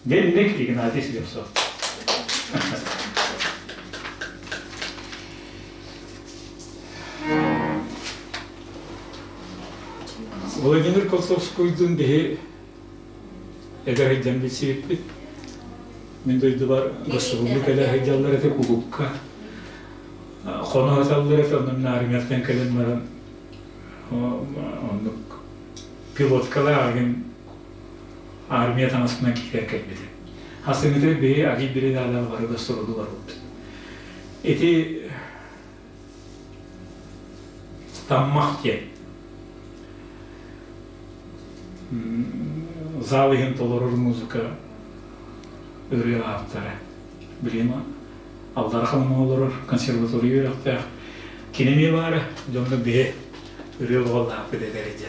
Дэнник Игнатий Слепцов. Владимир Колтовскуйдун биһи эдэр сылдьан билсибиппит. Мин дойдубар гостубуллу кэлэ сылдьаллар этэ кулуупка. Хоно сыталлар этэ, онно мин армияттан кэлэн баран оннук пилоткалаах игин армия таҥаспынан киирэн кэлбитим. Хасыҥыты биһи агий биридаада бары гостубуллу барбыппыт. Ити Таммах диэн зал иһин толорор музыка ырыа ааптара. Билигин Аллара Халыма олорор консерватория үөрэхтээх. Кини эмиэ баара, дьонно биһи ырыа буоллаахпыт эдэр дьэ.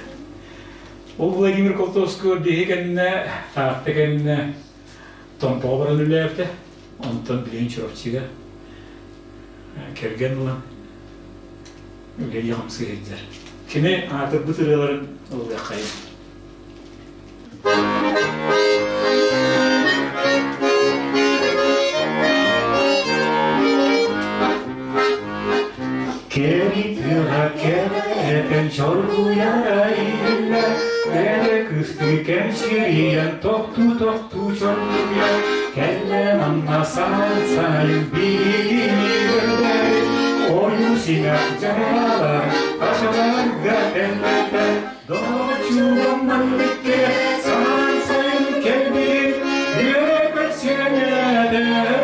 Ол Владимир Колтовского биһи кэннэ, Таатта кэннэ Томпоҕо баран үлэлээбитэ. Онтон билигин Чурапчыга кэргэн ылан үлэлии-хамсыы сылдьар. Кини аатырбыт ырыаларын ыллыаххайын. Кэри тыаҕа кэбэтэн чоргуйара иһиллэр, Кэрэ кыстыы кэмчирийэн тохтуу-тохтуу чоргуйар, Кэллэ манна саҥан сайын биһигини көрдөрү, Ойуу симэх дьаралар ачаларга тэллэтэ, Доҕоччугум маннык кэрэ самаан сайын кэлбитин үөрэ көрсүөнэтэ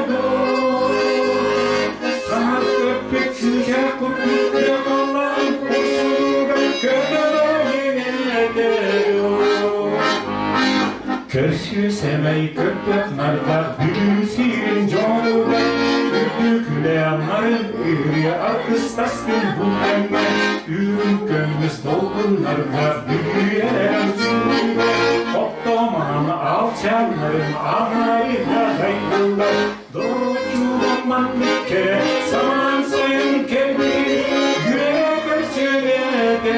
дуу. Саҥа көппүт чыычаах курдук кыахаллаан курсугар көтөлөйүнэтэ дуу. Көрсүө сэмэй көппөх нардах Бүлүү сирин дьонугар Үрдүкүлэ нарын ырыа аргыстастын бу кэмҥэ Үрүҥ көмүс долгуннарга Бүлүү эрэн сүүрүгэр Оттомаан алчааннарын анарыга дайдыллар Дороччулар маннык кэрэ самаан сайын кэлбит Үөрэ көрсүөнэтэ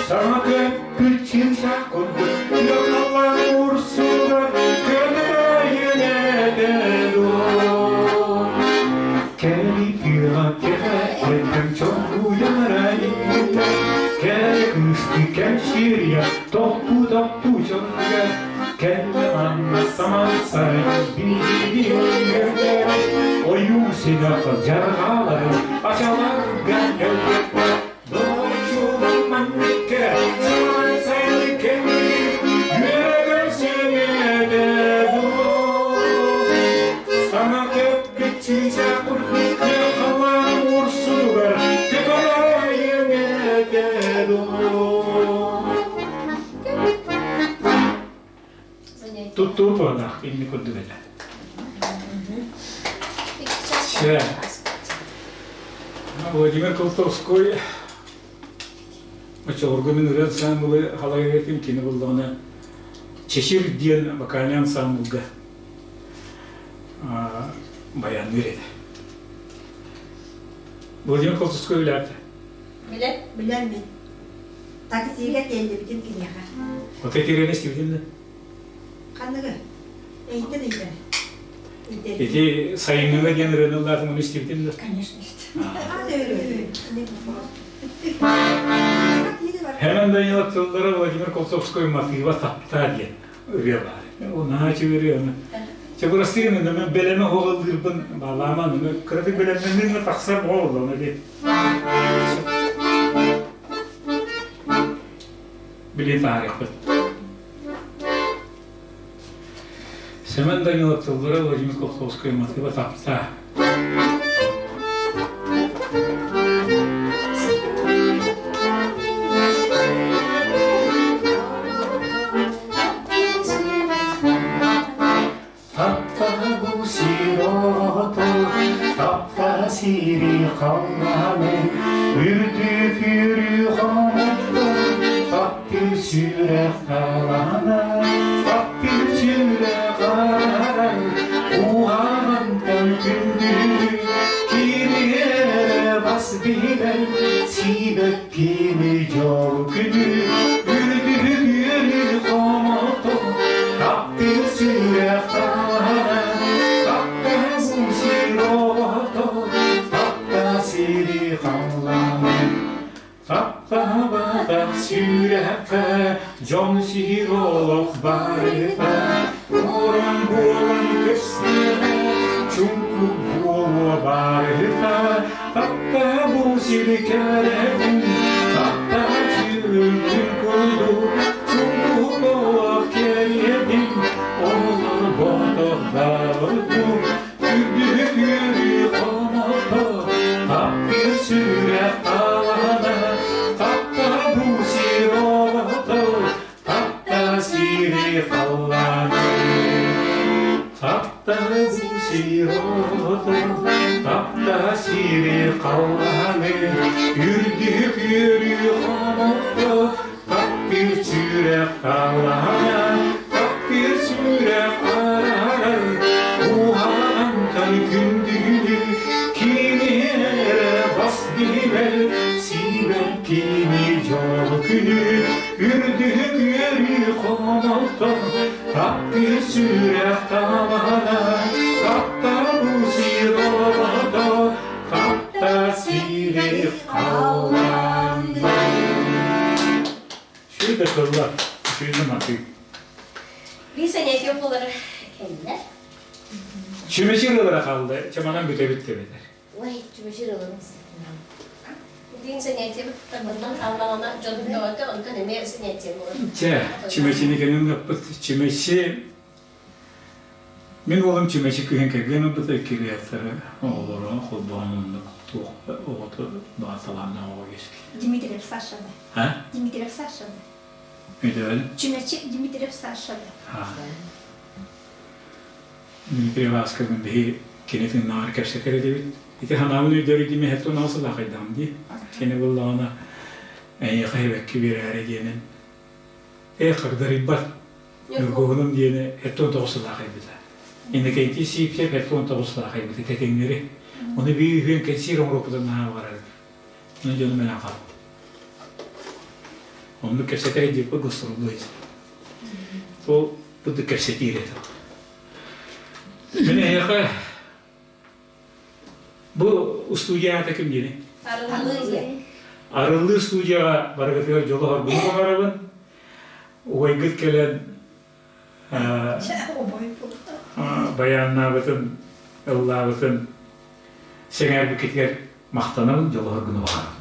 Саҥа Күччүчэх курдук ыаллар урсулар көмөйүнэтэ дуо Кэри тыаҕа кэҕэ этим чоргуйара иһиллэр Кэрэ кыысты кэмчиэрийэ тохтуу-тохтуу чоргуйар Кэллэ манна саман сайын биһиги Ойуу симэх дьарҕааларын ачаларга кэлбэттэр Туттуу туһалаах инни курдук этэ. Чэ. Владимир Колтовской оччолорго мин ырыа ансаамбылы халайар этим, кини буллаҕына Чешир диэн вокальный ансаамбылга баянныыр этэ. Владимир Колтовской билээбитэ. Билэр? Билэр мин. Таксига тиэллибитим киниэхэ. Отой тириэни истибитин да? Ханныгы? Эйтэн ыйдар. Ити сайыҥҥыга диэн ырыаны ыллаатым, ону истибитим да? Конечно, Хэмэн Данилов тыллара Владимир Колтовской матыыба таптаа диэн ырыа баар. Ол наһаа үчүгэй ырыа. Чэ бырастыы гын, бэлэмэ оҕоллуурбун баалааман, кыратык бэлэмнэннин тахсар буолла ди. Билиэн таарыахпыт. Семен Данилов тыллара Владимир Колховскай матыыба таптаа. Таптаһы сироту, таптаһы сири халлааны, үрдүк үөрүү хомутту, таптыы сүрэх талаана, таптыы сүрэх арай, уһаҕантан күндү, кириэрэ бас билэн, сибэккини дьол күнү, үрдүк үөрүү хомутту. сир олох барыта Орон буолан көстүөҕэ, чуҥкук буолуо барыта. Таптаа бу сири кэрэтин, таптаа түүн курдук, чуҥкук олох кэриэтин, олорботох даҕырдык, үрдүк үөрүү хомолто, таптыыр сүрэх талаана, таптаа бу сир оҕото, Таптаа сири халлааны, таптаа сир оҕото, таптаа сири халлааны, үрдүк үөрүү хомолто, таптыыр сүрэх талаана, таптыыр сүрэх араарар, уһаантан күндүгүнү кини эрэ бас билэр, сиибэккини дьол күнү Үрдүк үөрүү хомолто, таптыыр сүрэх талаана, таптабы сир оҕото, тапта сири халлаана. Сүүрдэ тылла, сүүрдэ матыы. Биир занятие буолар кэллэ. Чүмэчи ырыалара хаалла, чаманан бүтэбит тэбэтэр. Ой, чүмэчи ырыаларын Дин занятие быттан хааллаҕына дьон бөҕөтө, онтон эмиэ занятие буолар. Чэ, чүмэчини кэнин ыппыт. Чүмэчи Мин уолум чүмэчи күһүн кэргэн ылбыта икки оҕолоро холбоон оннук туох оҕото баҕар талааннаах оҕо үөскүүр. Дмитриев Сашаны. А? Дмитриев Сашаны. Өйдөбүл? Чүмэчи Дмитриев Сашаны. Дмитрий Васкабын биһи кини тыыннааҕар кэпсэтэр этибит. Ити ханаабын өйдөөр дии мэһэттэн аҕыс дии. Кини буллаҕына эйиэхэ эбэкки биэрээри диэнин ээ хардарыйбат. Ньургуһунум диэни 79 сыллаах айбыта. Иннокентий Сивцев 79 сыллаах айбыта тэтиҥнэри. Ону биир үһүөн кэнсиэр оҥоруохпутун наһаа баҕарарым. Ону дьонум өлөн хаалбыт. Оннук кэпсэтэ диэппит гастроллуу Ол бу кэпсэтиир этэ. Мин эһиэхэ бу устуудьуйа аата ким диэни? Арыллыы. Арыллыы студияҕа барыгытыгар дьолу хоргуну баҕарабын. Убайгыт кэлэн баяннаабытын, ыллаабытын сэҥээрбиккитигэр махтанабын, дьолу хоргуну баҕарабын.